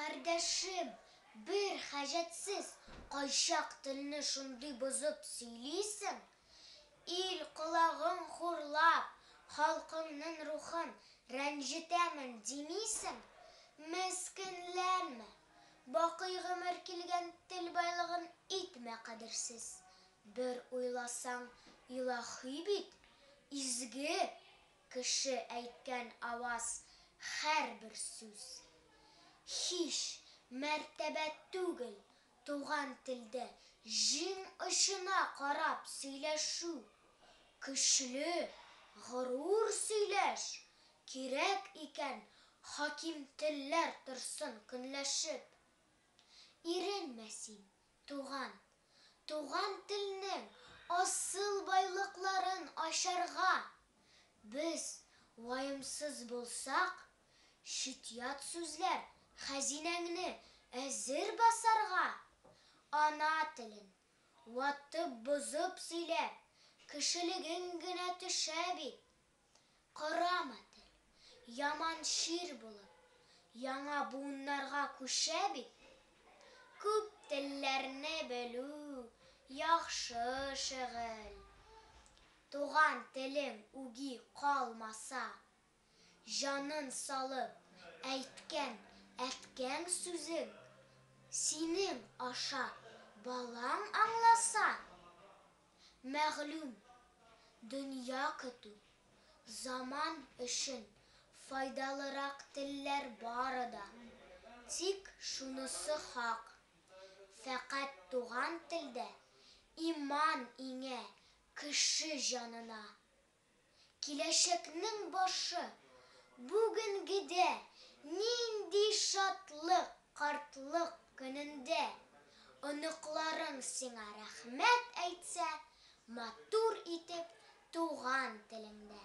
Кардәшем, бер хаҗәтсез кайчак телне шундый бозып сөйлисең, ил колагын хурлап, халкыңның рухын рәнҗетәмен димисең? Мескенләнмә, бакый гомер килгән тел байлыгын итмә кадерсез. Бер уйласаң, илаһи бит, изге кеше әйткән аваз һәрбер сүз. Һич мәртәбә түгел туган телдә җиң очына карап сөйләшү. Көчле, горур сөйләш, кирәк икән, хаким телләр торсын көнләшеп. Иренмә син, туган, туган телнең асыл байлыкларын ачарга. Без ваемсыз булсак, чит-ят сүзләр хәзинәңне әзер басарга. Ана телен ватып-бозып сөйләп, кешелегең генә төшә бит. Корама тел, яман чир булып, яңа буыннарга күчә бит. Күп телләрне белү, яхшы шөгыль. Туган телең үги калмаса, җанын салып әйткән әткәң сүзен синең аша балаң аңласа, мәгълүм, дөнья көтү, заман өчен файдалырак телләр бары да. Тик шунысы хак, фәкать туган телдә иман иңә кеше җанына. Киләчәкнең башы бүгенгедә, нинди шатлык картлык көнендә, оныкларың сиңа рәхмәт әйтсә, матур итеп туган телеңдә.